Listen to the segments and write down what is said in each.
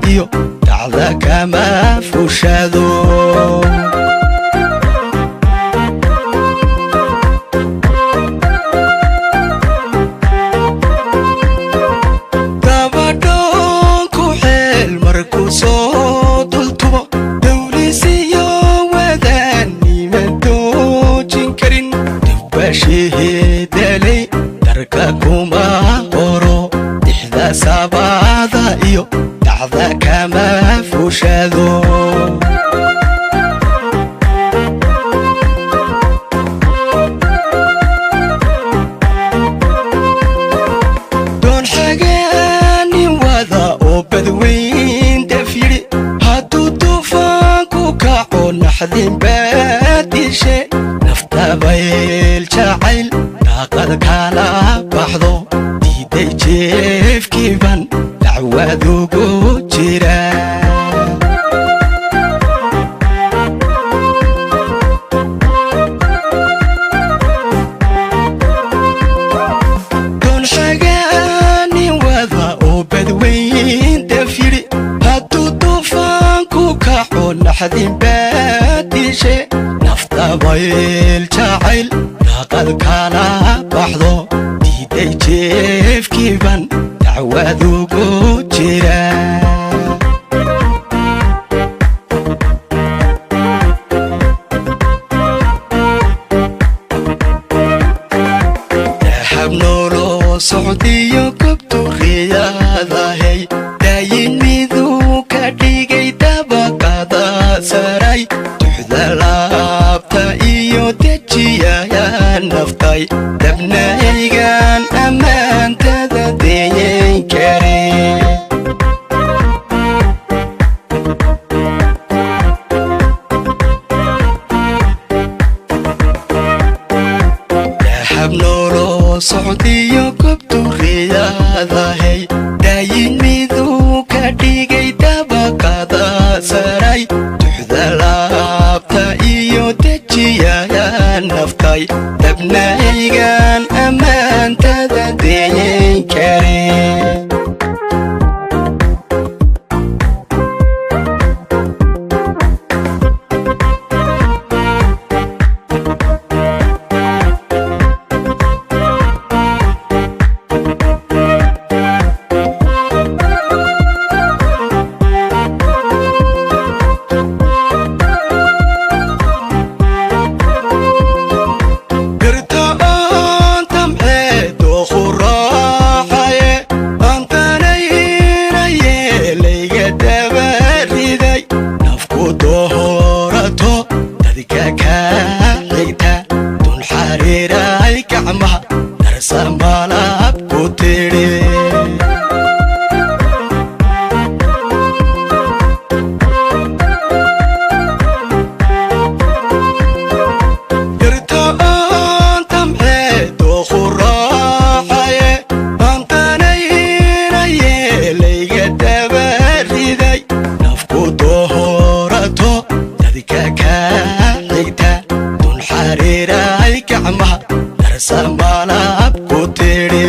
Iyo dhacda kama fushado. Gabadhoon ku xeel markuu soo dultubo, dawlisiyo wadaannima doojin karin, dubbashihii dalay darka kuma qoro. Dixda sabaada iyo dhacda kama fushado. Doon xagaanin wada oo badweyn daf yidhi, hadduu duufaanku kaco, naxdin baadishe. Naftabayl jacayl daaqad kala baxdo, diiday jeefkiiban dacwadugu jira. Doon xagaanin wada oo badweyn daf yidhi, hadduu duufaanku kaco, naxdin baadishe. Naftabayl jacayl daaqad kala baxdo, diiday jeefkiiban dacwadugu jira. Dahab nooloo socdiyo gobtu riyaadahay, daayin miduu ka dhigay dabaqada saray. Duxda laabta iyo dejiyaya naftay, dabnaygan ammaantada deeyen kare. Dahab nooloo socdiyo gobtu riyaadahay, daayin miduu ka dhigay dabaqada saray. Duxda laabta iyo dejiyaya naftay, dabnaygan ammaantada deeyen kare. Garta aan tamxee dooqu raaxaye, antanaynaye layga dabariday. Nafku doorato dadka kaa xigta, dun xariiray gacmaha darsamalab ku tidhi. Garta aan tamxee dooqu raaxaye, antanaynaye layga dabariday. Nafku doorato dadka kaa xigta, dun xariiray gacmaha darsamalab ku tidhi.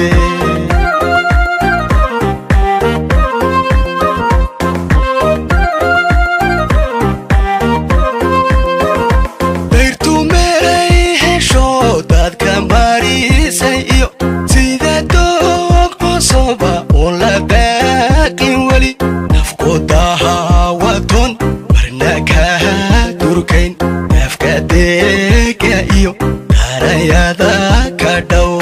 Dayrtu meelay hesho dadka marisay, iyo sida doog cusuba uun la daaqin weli. Nafku dahawaton marna kaa durkayn, daafka deega iyo qarayada ka dhow.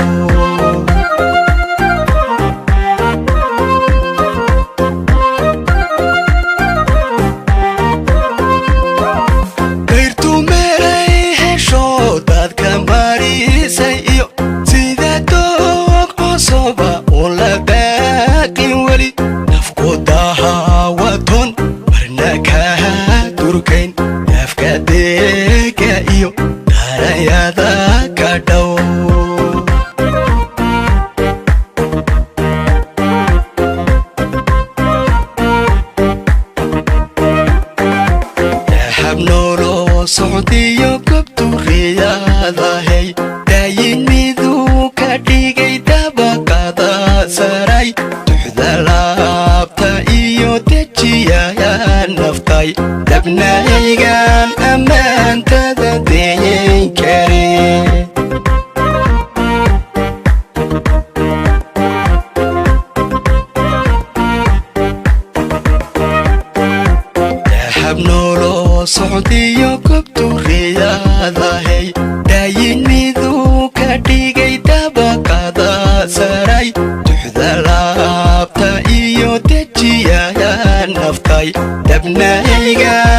Dayrtu meelay hesho dadka marisay, iyo sida doog cusuba uun la daaqin weli. Nafku dahawaton marna kaa durkayn, daafka deega iyo qarayada ka dhow. Dahab nooloo socdiyo gobtu riyaadahay, daayin miduu ka dhigay dabaqada saray. Duxda laabta iyo deji Dejiyaa naftay dabnaygan ammaantada deeyen kare. Dahab nooloo socdiyo kobturiyaadahay, daayin miduu ka dhigay dabaqada saray, duxda laabta iyo dejiyaa naftay dabnaygan.